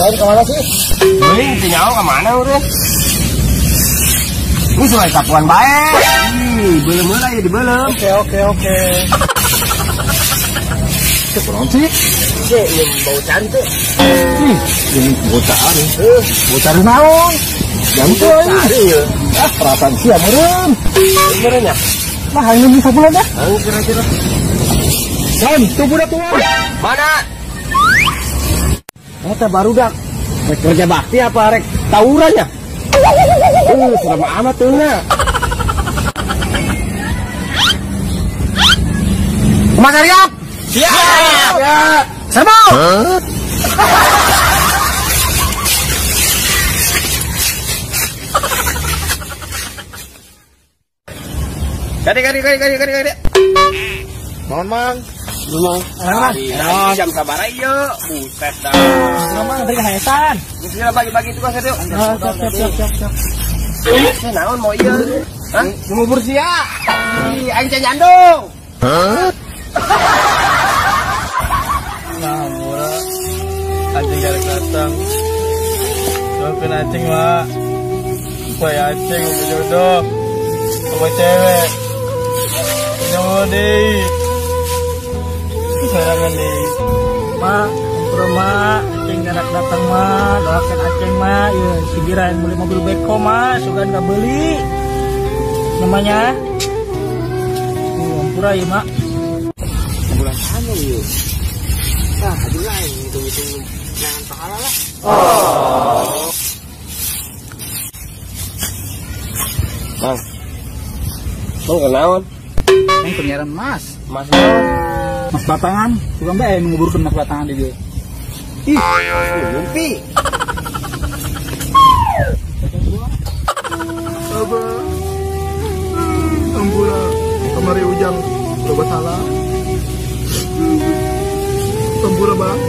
Lain kemana sih? Beuing teu nyaho ka mana urang. Ini suai sapuan bae. Ih, beuleum heula ieu dibeuleum. Oke. Teu kunaon sih? Cek, ieu bau cari teh. Ih, ini bau cari. Bau cari naon? Jangan tuh. Ah, perasaan sia meureun. Meureun ya? Nah, hayang beli sabulan dah. Hayang kira-kira. Son, tuh budak keluar. Mana? Eta barudak. Rek kerja bakti apa rek tawuran ya? Serem amat tuh na. Mas Arya. Siap. Siap. Serbu. Kadi. Mohon mang. Mang. Jam sabar aja. Buset dah. Mang dari haesan. Geus bagi-bagi tugas yuk. Siap. Eh, naon mau ieu? Hah? Ngubur sia. Ih, aing can nyandung. Hah? Nah, murah. Acing garek datang. Doakeun acing, Mak. Supaya acing udah jodoh sama cewek. Jodoh deh. Sarangan deh. Mak, ampura mak, acing garek datang mak, doakeun acing mak, ieu si Gira yang beli mobil beko mak, sugan gak beli. Namanya. Ampura ieu mak. Bulan sana ieu. Ah, aduh lain hitung-hitung jangan pahala lah. Oh. Bang. Bang kenaon? Yang penyiaran mas. Mas naon? Mas batangan, bukan bae menguburkan mas batangan di dia. Ih, mimpi. Abah. Ampura, kamari ujang loba salah. Ampura bang,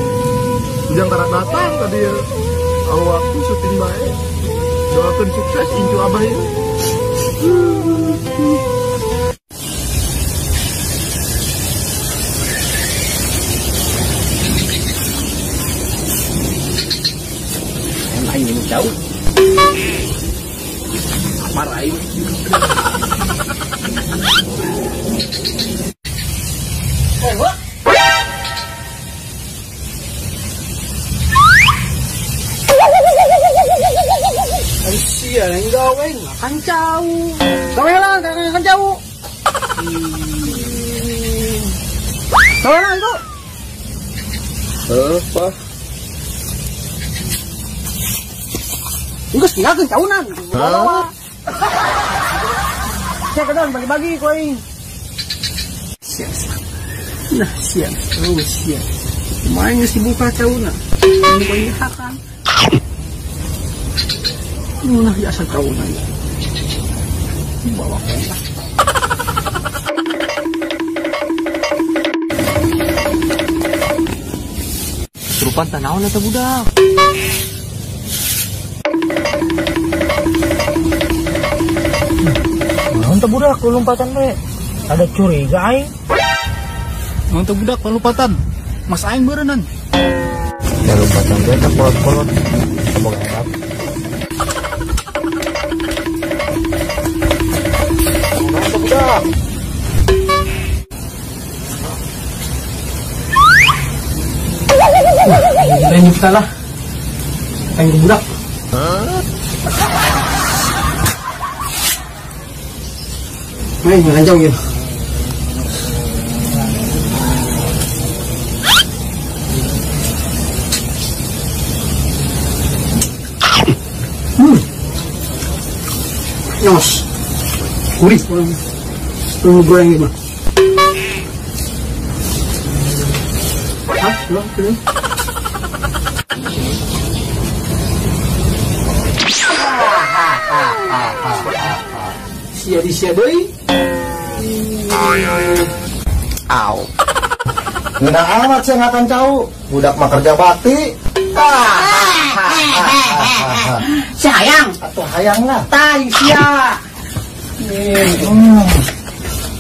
ujang tarak datang tadi ya. Awak syuting bae. Doakan sukses incu abah ya. Aing minum jauh. Samar aing. Eh, wah. Sia yang gawe makan cau. Gawe lah, makan cau. Gawe lah itu. Apa? Enggeus tinggalkeun caunan. Bawa. Cek kedon bagi-bagi ku aing. Siap. Nah, siap. Oh, siap. Main geus dibuka cauna. Ini ku aing hakan. Nah, biasa cauna ya. Bawa kontak. Kesurupan tanaon eta budak. Naon teh budak lompatan we? Ada curiga aing. Naon teh budak lompatan? Mas aing beureunan. Ya lompatan teh teh kolot-kolot. Semoga enak. Naon teh budak? Lain nyipta lah. Aing budak. Main ngelancong ya. Nyos. Gurih. Goreng gitu. Hah? Belum? Sia di sia deui. Au. Ngeunah amat sia ngakan cau. Budak mah kerja bakti. Si hayang. Atuh hayang lah. Tai sia.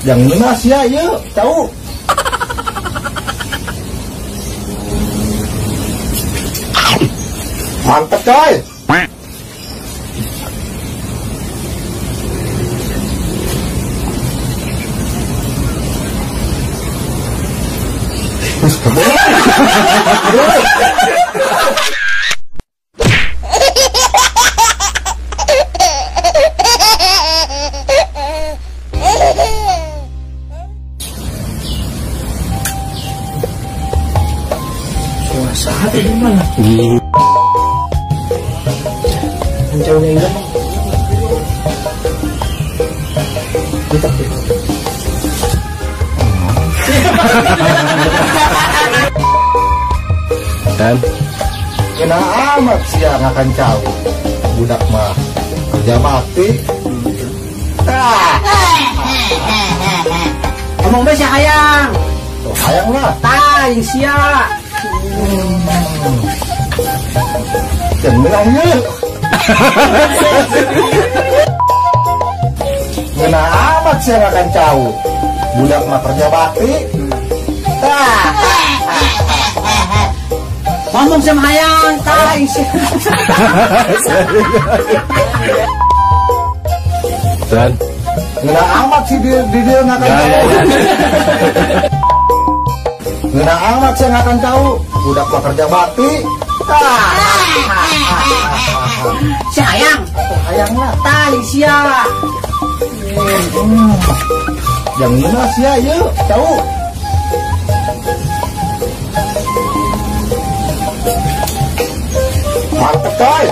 Yang ngeunah sia ieu cau. Mantep coy. Suasana di mana? Jauhnya hilang. Kita Dan kena amat sia ngakan cau. Budak mah kerja bakti. Ngomong bae sia hayang. Tuh hayang lah. Tah jeung sia. Jangan menang yeuh. Kena amat sia ngakan cau. Budak mah kerja bakti. Ngomong sama hayang, tah sia. Dan ngena amat sih di dia ngakan cau. Ngena amat sih ngakan cau. Budak mah kerja bakti. Si hayang, hayang lah. Tah sia. Yang ngena sia yeuh, cau. Mantep coy.